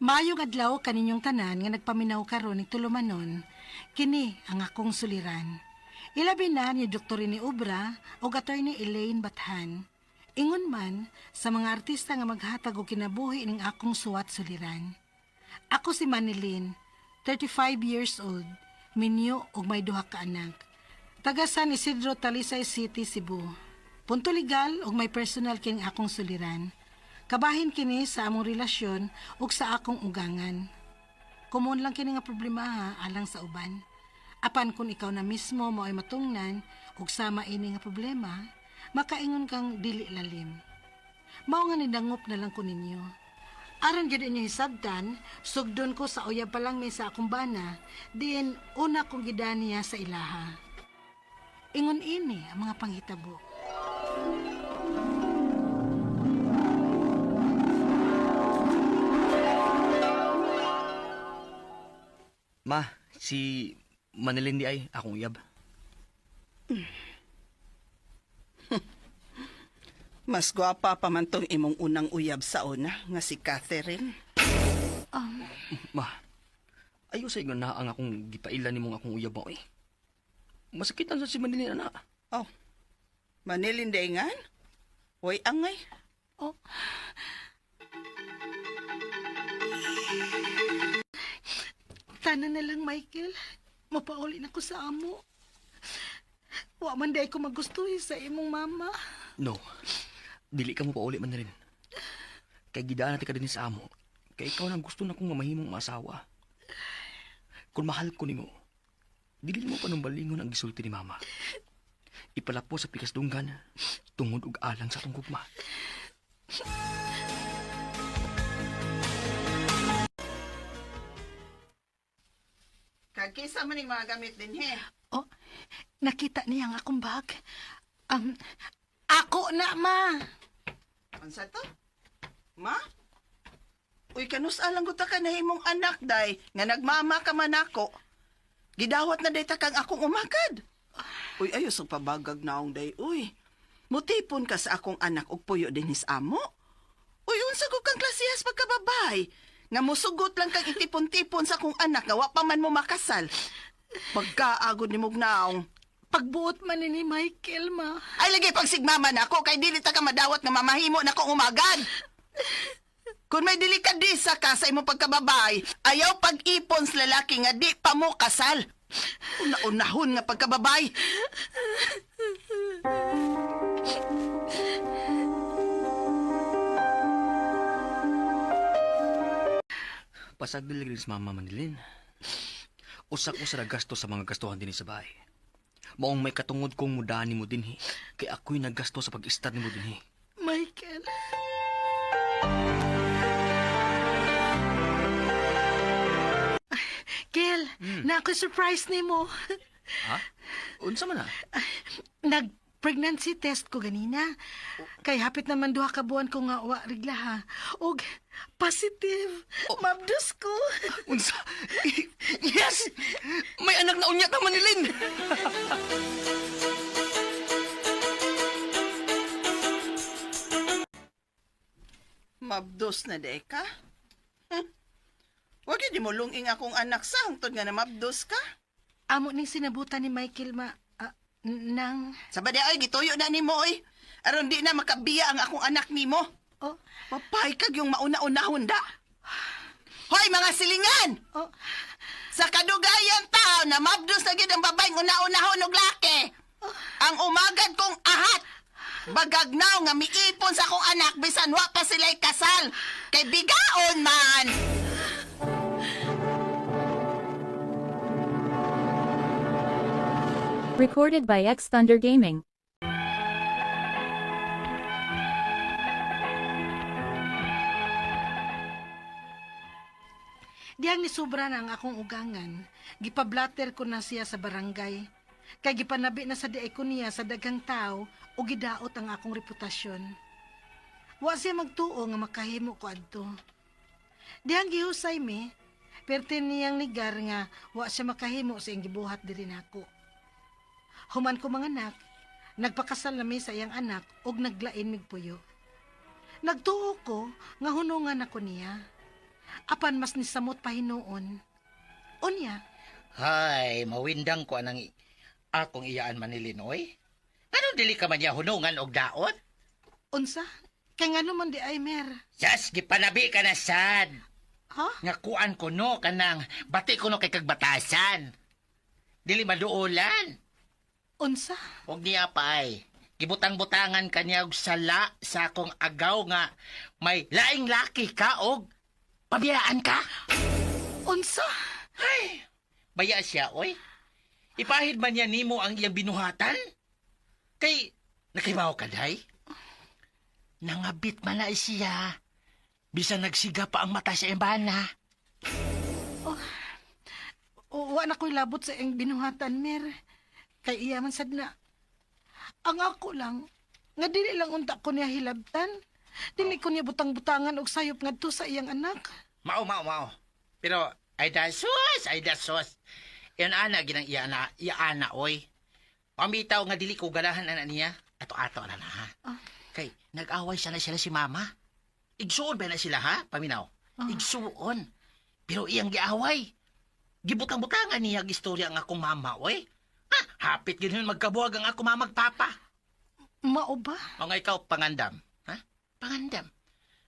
Maayong adlaw kaninyong tanan nga nagpaminaw karon ning tulumanon, kini ang akong suliran. Ilabi na ni Dr. Rene Obra ug Attorney Elaine Bathan. Ingon man sa mga artista nga maghatag og kinabuhi ning akong suwat suliran. Ako si Manilyn, 35 years old, minyo ug may duha ka anak. Taga San Isidro, Talisay City, Cebu. Punto legal ug may personal kining akong suliran. Kabahin kini sa among relasyon ug sa akong ugangan. Common lang kini nga problema ha, alang sa uban. Apan kung ikaw na mismo mao'y matungnan ug sama ini nga problema, makaingon kang dili lalim. Mao nga nidangop na lang ko ninyo. Aron gyud inyo hisabtan, sugdon ko sa uyab pa lang mi sa akong bana, diin una kong gidaniya sa ilaha. Ingon ini ang mga panghitabo. Ma, si Manilyn di ay akong uyab. Mas gwapa pa man tong imong unang uyab sa una nga si Catherine. Ma, ayo sa ingon na ang akong gipaila nimong akong uyab mo eh. Masakitan sa si Manilyn ana. Oh, Manilin daingan? Hoy, angay. Oh. Tana na lang, Michael. Mapauli na ko sa amo. Wa man day ko magustuhi sa imong mama. No. Dili ka mo pauli Manilyn. Kay gidaan natin ka din sa amo. Kay ikaw nang gusto na kong mamahimong masawa. Kung mahal ko nimo, dili mo panumbalingon ang gisulti ni mama. Ipalapo sa pikas dunggan, tungod og alang sa atong gugma. Kagkisa man ning mga gamit din he. Oh, nakita niya ang akong bag. Ako na, ma. Unsa to? Ma? Uy, kanus alang ko ta ka nahimong anak, day, nga nagmama ka man ako. Gidawat na day ta kang akong umakad. Uy, ayos ang pabagag naong day, uy. Mutipon ka sa akong anak og puyo din his amo. Uy, unsa ko kang klasihas pagkababay? Nga musugot lang kang itipon-tipon sa akong anak nga wa pa man mo makasal. Pagkaagod ni mong naong. Pagbuot man ni Michael, ma. Ay, lagi pagsigmama na ako kay dili ta ka madawat nga mamahimo na akong umagad. Kung may dili ka disa ka sa imong pagkababay, ayaw pag-ipon sa lalaki nga di pa mo kasal. Una-unahon nga pagkababay. Pasag dili rin sa mama Manilyn. Usa ko sa gasto sa mga gastuhan dinhi sa bahay. Maong may katungod kong mudaan nimo dinhi, kay ako'y naggasto sa pag-istar nimo dinhi. Michael. Kel, na ako'y surprise nimo. Ha? Unsa man na? Nag-pregnancy test ko ganina. Kay hapit naman duha ka buwan ko nga wa regla ha. Og positive. Mabdus ko. Unsa? Yes! May anak na unya ta Manilyn. Mabdos na day ka. Wag yun mo lunging akong anak sa hangtod nga na mabdos ka. Amo ning sinabutan ni Michael ma nang Sa ba di ay gituyo na nimo oy. Aron di na makabiya ang akong anak nimo. oh Papay kag yung mauna-unahon da. Hoy mga silingan! oh Sa kadugayan tao na mabdos na gid ang babaeng una-unahon og laki. Ang umagad kong ahat. Bagagnaw nga miipon sa akong anak bisan wa pa sila'y kasal. Kay bigaon man. Recorded by X Thunder Gaming. Diyang nisubra na ang akong ugangan, gipablater ko na siya sa barangay. Kay gipanabi na sa diay ko niya sa daghang tao o gidaot ang akong reputasyon. Wa siya magtuo nga makahimo ko adto. Diyang gihusay mi, perti niyang nigar nga wa siya makahimo sa iyang gibuhat diri nako. Human ko mga anak, nagpakasal na mi sa iyang anak ug naglain mig puyo. Nagtuo ko nga hunungan ako niya. Apan mas nisamot pa hinuon. Unya, Hay, mawindang ko anang akong iyaan Manilin, oy. Anong dili ka man niya hunungan og daot? Unsa? Kay ngano man di ay, Mer? Sas, gipanabi ka na sad. Ha? Nga kuan ko no, kanang bati ko no kay kagbatasan. Dili maduolan. Unsa? Og niya pa ay. Gibutang-butangan kaniya og sala sa akong agaw nga may laing laki ka og pabiyaan ka. Unsa? Ay, baya siya, oy. Ipahid man niya nimo ang iyang binuhatan. Kay, nakibaw ka, day? Nangabit man na siya. Bisan nagsiga pa ang mata sa embana. O, wa na ko'y labot sa iyang binuhatan, Mer. Kay iya man sad na. Ang ako lang, nga dili lang unta ko niya hilabtan. Dili ko niya butang-butangan og sayop ngadto sa iyang anak. Mao, mao, mao. Pero, ay da sus, ay da sus. Iyan ana, ginang iya ana, iya ana, oy. Pamitaw nga dili ko ganahan ana niya. Ato-ato na na, ha? Ah. Kay, nag-away sana sila si mama. Igsuon ba na sila, ha? Paminaw. Ah. Igsuon. Pero iyang giaway. Gibutang-butangan niya ang istorya ang akong mama, oy. Ha? Hapit yun yun magkabuwag ang akong mama magpapa. Mao ba? O nga ikaw, pangandam. Ha? Pangandam.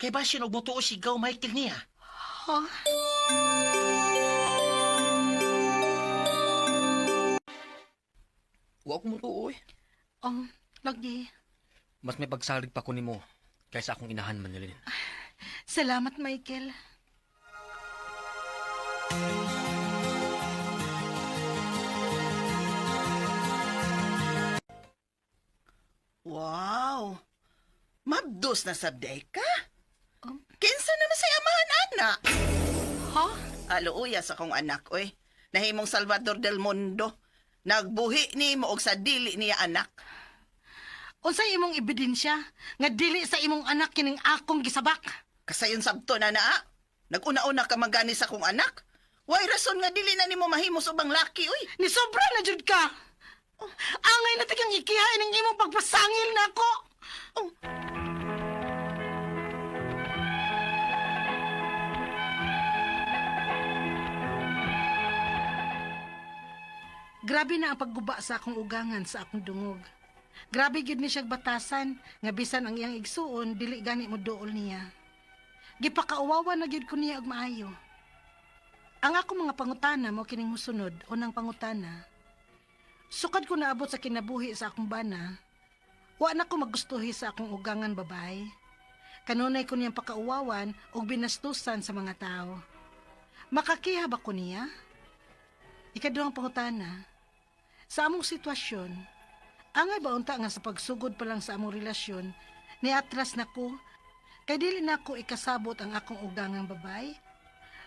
Kay ba siya nagmutuo sigaw Michael niya? Ha? Wa ko mo tuo eh. Oh, lagi. Mas may pagsalig pa ko nimo kaysa akong inahan, Manilin. Salamat, Michael. Wow! Mabdos na sabday ka? Kinsa naman say amahan, ana? Ha? Aluuya sa kong anak, oy. Nahimong Salvador del Mundo. Nagbuhi nimo og sa dili niya anak. Unsay imong ebidensya nga dili sa imong anak kining akong gisabak? Kasayon sabto na naa. Naguna-una ka magani sa kong anak. Way rason nga dili na nimo mahimo sa ubang laki, oy. Ni sobra na jud ka. Angay na tikang ikihain ang imong pagpasangil nako. Oh. Grabe na ang pagguba sa akong ugangan sa akong dungog. Grabe gyud ni siyag batasan nga bisan ang iyang igsuon dili gani mo duol niya. Gipakauwawa na gyud ko niya og maayo. Ang ako mga pangutana mo kining musunod, unang pangutana. Sukad ko naabot sa kinabuhi sa akong bana, wa na ko magustuhi sa akong ugangan babay. Kanunay ko niyang pakauwawan og binastusan sa mga tao. Makakiha ba ko niya? Ikaduhang pangutana, sa among sitwasyon, angay ba unta nga sa pagsugod pa lang sa among relasyon, niatras na ko, kay dili na ko ikasabot ang akong ugangang babay,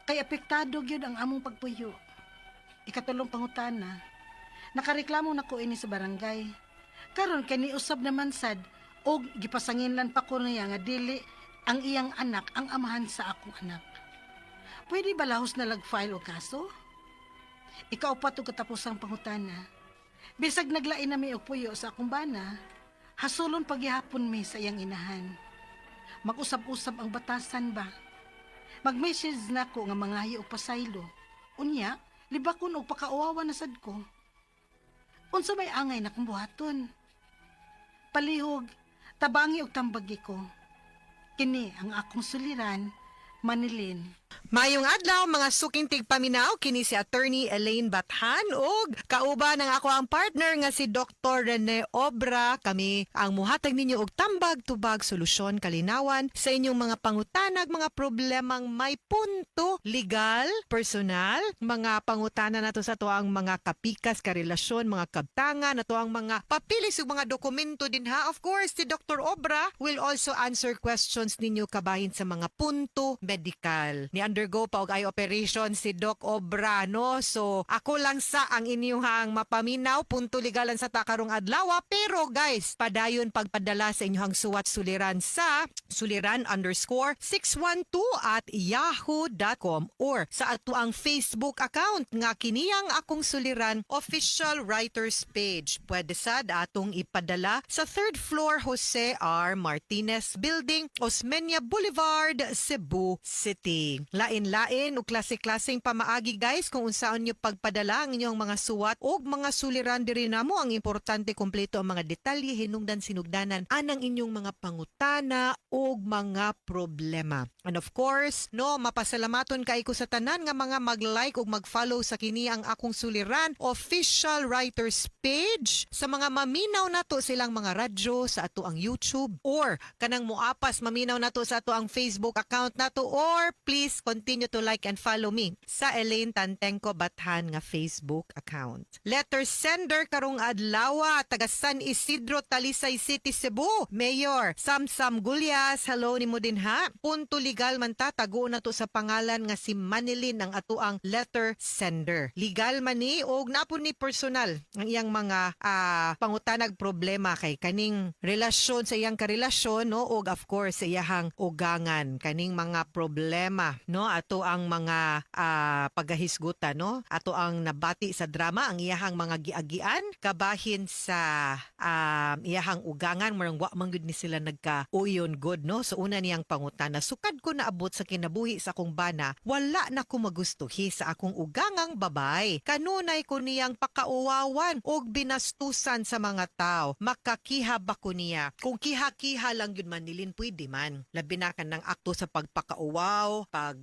kay apektado gyud ang among pagpuyo. Ikatulong pangutana, nakareklamo na ko ini sa barangay. Karon kay niusab naman sad og gipasanginlan pa ko niya nga dili ang iyang anak ang amahan sa akong anak. Pwede ba lahos na lag-file o kaso? Ikaupat og katapusang pangutana. Bisag naglain na mi og puyo sa akong bana, hasulon paghihapon mi sa iyang inahan. Mag-usab-usab ang batasan ba? Mag-message na ko nga mangayo og pasaylo. Unya, libakon og pakauwawa na sad ko. Unsa may angay na kong buhaton? Palihog, tabangi og tambagi ko. Kini ang akong suliran, Manilin. Mayong adlaw mga suking tigpaminaw kini si Attorney Elaine Bathan ug kauban ang ako ang partner nga si Dr. Rene Obra. Kami ang muhatag ninyo og tambag tubag solusyon kalinawan sa inyong mga pangutanag, mga problemang may punto legal, personal, mga pangutana nato sa to ang mga kapikas karelasyon, mga kabtanga nato ang mga papilis ug mga dokumento din ha. Of course, si Dr. Obra will also answer questions ninyo kabahin sa mga punto medical. Ni undergo pa og eye operation si Doc Obra, no? So, ako lang sa ang inyong mapaminaw, punto legalan sa takarong adlaw. Pero guys, padayon pagpadala sa inyong suwat suliran sa suliran_612@yahoo.com or sa ato ang Facebook account nga kiniyang akong suliran official writers page. Pwede sad atong ipadala sa third floor Jose R. Martinez Building, Osmeña Boulevard, Cebu City. Lain-lain ug klase-klaseng pamaagi, guys, kung unsaon nyo pagpadala ang inyong mga suwat ug mga suliran diri namo. Ang importante, kompleto ang mga detalye, hinungdan, sinugdanan anang inyong mga pangutana ug mga problema. And of course, no, mapasalamaton kay ko sa tanan nga mga mag-like ug mag-follow sa kini ang akong suliran official writers page, sa mga maminaw nato silang mga radyo sa ato ang YouTube or kanang muapas maminaw nato sa ato ang Facebook account nato, or please continue to like and follow me sa Elaine Tantengco Bathan nga Facebook account. Letter sender karong adlaw, taga San Isidro, Talisay City, Cebu. Mayor Samsam Gulyas, hello nimo din ha. Punto legal man ta, tago na to sa pangalan nga si Manilin ang ato ang letter sender. Legal man ni og napon ni personal ang iyang mga pangutanag problema kay kaning relasyon sa iyang karelasyon, no, og of course sa iyahang ugangan, kaning mga problema, no, ato ang mga pagahisgutan, no, ato ang nabati sa drama ang iyahang mga giagian kabahin sa iyahang ugangan, murang wa man gud ni sila nagka uyon good, no. So una niyang pangutana: "Sukad ko naabot sa kinabuhi sa akong bana, wala na ko magustuhi sa akong ugangang babay. Kanunay ko niyang pakauwawan og binastusan sa mga tao. Makakiha ba ko niya?" Kung kiha-kiha lang yun, Manilin, pwede man. Labi na ka ng akto sa pagpakauwaw, pag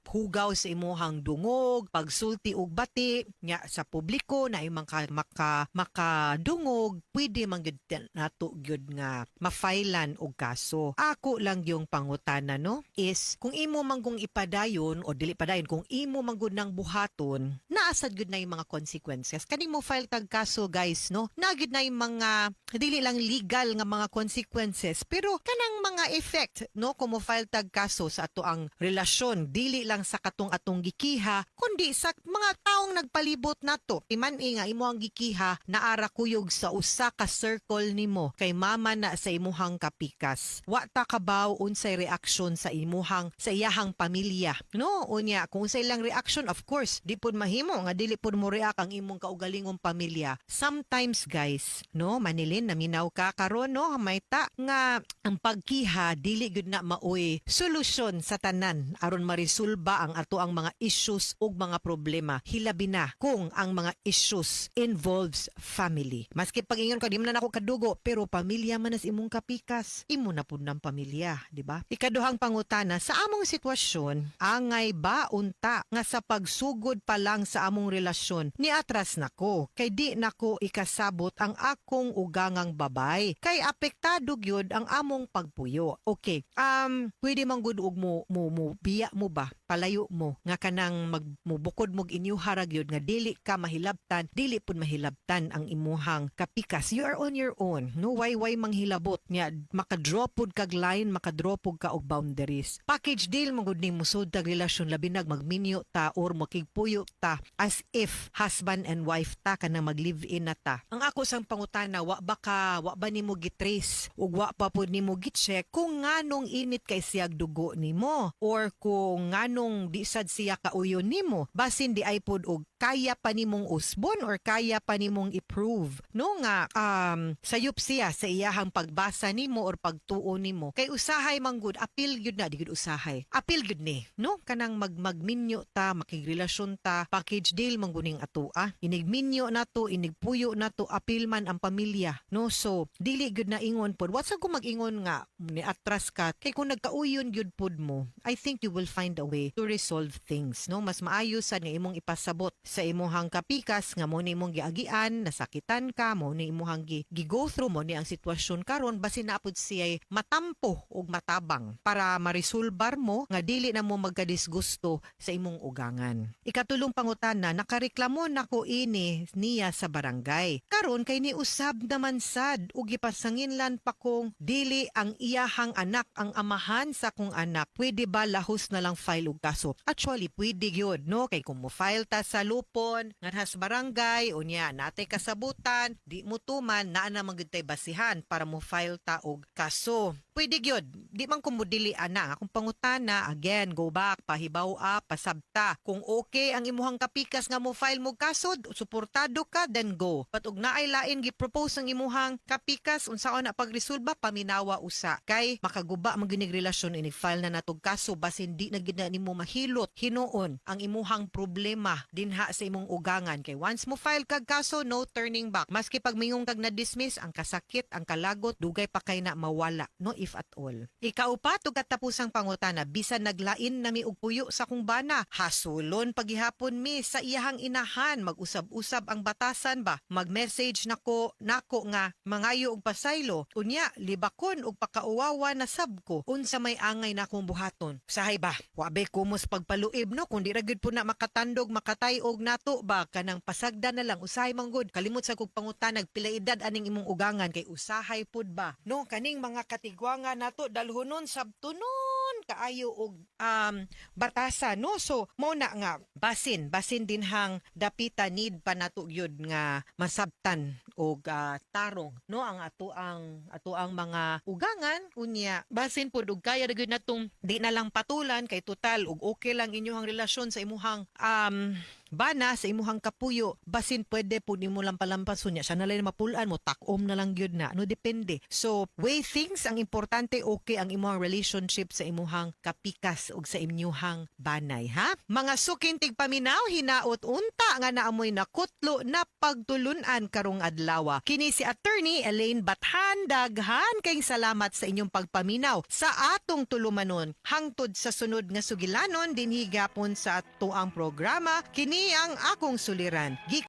hugaw sa imuhang dungog, pagsulti og bati nya sa publiko na imang ka, makadungog, pwede man gyud nato gyud nga ma-filean og kaso. Ako lang yung pangutana, no, is kung imo man kung ipadayon o dili padayon, kung imo man gud nang buhaton, naasad gyud na yung mga consequences. Kaning mo file tag kaso, guys, no, na gyud na yung mga dili lang legal nga mga consequences pero kanang mga effect, no, kung mo file tag kaso sa ato ang relasyon, dili lang sa katong atong gikiha kundi sa mga taong nagpalibot nato. Iman nga imo ang gikiha naara kuyog sa usa ka circle nimo kay mama na sa imuhang kapikas. Wa ta kabaw unsay reaksyon sa iyahang pamilya, no? Unya kung sa ilang reaction, of course di pud mahimo nga dili pud mo react ang imong kaugalingong pamilya. Sometimes, guys, no, Manilin, naminaw ka karon, no, may ta nga ang pagkiha dili gyud na maoy solusyon sa tanan aron maresolba ang ato ang mga issues ug mga problema, hilabi na kung ang mga issues involves family. Maski pag ingon ka di man na nako kadugo, pero pamilya man as imong kapikas, imo na pud ng pamilya, di ba? Ikaduhang pangutana: "Sa among sitwasyon, angay ba unta nga sa pagsugod pa lang sa among relasyon ni atras nako kay di nako ikasabot ang akong ugangang babay kay apektado gyud ang among pagpuyo?" Okay, pwede man gud og mo biya mo ba, palayo mo nga kanang mag mubukod mog inyuhara gyud nga dili ka mahilabtan, dili pud mahilabtan ang imuhang kapikas. You are on your own, no? Why manghilabot nya? Makadraw pud kag line, makadraw pud ka og boundaries. Package deal mo gud nimo sud tag relasyon, labi nag magminyo ta or makigpuyo ta as if husband and wife ta, kanang mag-live in na ta. Ang ako sang pangutana, wa ba nimo gitrace ug wa pa pud nimo gi-check kung nganong init kay siyag dugo nimo or kung nganong di sad siya kauyon nimo? Basin di ay pod og kaya pa nimong usbon or kaya pa nimong i-prove, no, nga sayop siya sa iyahang pagbasa nimo or pagtuo nimo? Kay usahay man gud apil gyud na, di gud usahay, apil gyud ni, no, kanang magminyo ta, makigrelasyon ta, package deal man guning atoa. Inigminyo nato, inigpuyo nato, apil man ang pamilya, no? So dili gyud na ingon pod, what's ko mag-ingon nga ni atras ka, kay kung nagkauyon gyud pod mo, I think you will find a way to resolve things, no? Mas maayo sad nga imong ipasabot sa imuhang kapikas nga mo ni imong giagian, nasakitan ka, mo ni imuhang gi-go through, mo ni ang sitwasyon karon, basin na pud siya matampo ug matabang para maresolbar mo nga dili na mo magkadisgusto sa imong ugangan. Ikatulong pangutana: "Nakareklamo nako ini niya sa barangay. Karon kay niusab naman sad ug gipasanginlan pa kong dili ang iyahang anak ang amahan sa akong anak. Pwede ba lahos na lang file og kaso?" Actually, pwede gyud, no, kay kung mo file ta sa lupon nganha sa barangay, unya natay kasabutan, di mo tuman, naa na man gyud tay basihan para mo file ta og kaso. Pwede gyud. Di man ko modili ana. Akong pangutana, again, go back, pahibaw-a, pasabta. Kung okay ang imuhang kapikas nga mo file mo kaso, suportado ka, then go. But og naay lain gi-propose ang imuhang kapikas, unsaon na pagresolba, paminawa usa. Kay makaguba man gyud relasyon inig file na natog kaso basin di na gid na nimo mahilot hinuon ang imuhang problema dinha sa imong ugangan. Kay once mo file kag kaso, no turning back. Maski pag mingong kag na-dismiss, ang kasakit, ang kalagot, dugay pa kay na mawala, no, if at all. Ikaupat ug katapusang pangutana, bisan naglain na mi og puyo sa kong bana, hasulon pagihapon mi sa iyahang inahan, mag-usab-usab ang batasan ba, mag-message nako nako nga mangayo og pasaylo, unya libakon og pakauwawa na sab ko, unsa may angay na akong buhaton? Sahay ba, wabe kumos pagpaluib, no, kung di ra gyud po na makatandog makatay-og nato ba, kanang pasagda na lang usahay man gud. Kalimot sa kog pangutana, pila edad aning imong ugangan, kay usahay pud ba, no, kaning mga katigwangan nato dalhonon sabtunon kaayo og batasa, no? So mo na nga basin basin dinhang dapita, need pa nato gyud nga masabtan og tarong, no, ang ato ang mga ugangan. Unya basin pud og kaya ra gyud natong di na lang patulan, kay total og okay lang inyong relasyon sa imuhang bana, sa imuhang kapuyo, basin pwede pud nimo lang palampason niya, siya na lang mapulan mo, takom na lang gyud na, no? Depende. So weigh things. Ang importante, okay ang imuhang relationship sa imuhang kapikas ug sa inyuhang banay, ha, mga suking tigpaminaw. Hinaot unta nga naamoy nakutlo na pagtulunan karong adlaw. Kini si Attorney Elaine Bathan. Daghan kayong salamat sa inyong pagpaminaw sa atong tulumanon. Hangtod sa sunod nga sugilanon dinhi gapon sa atoang programa, kini ang Akong Suliran. Gikan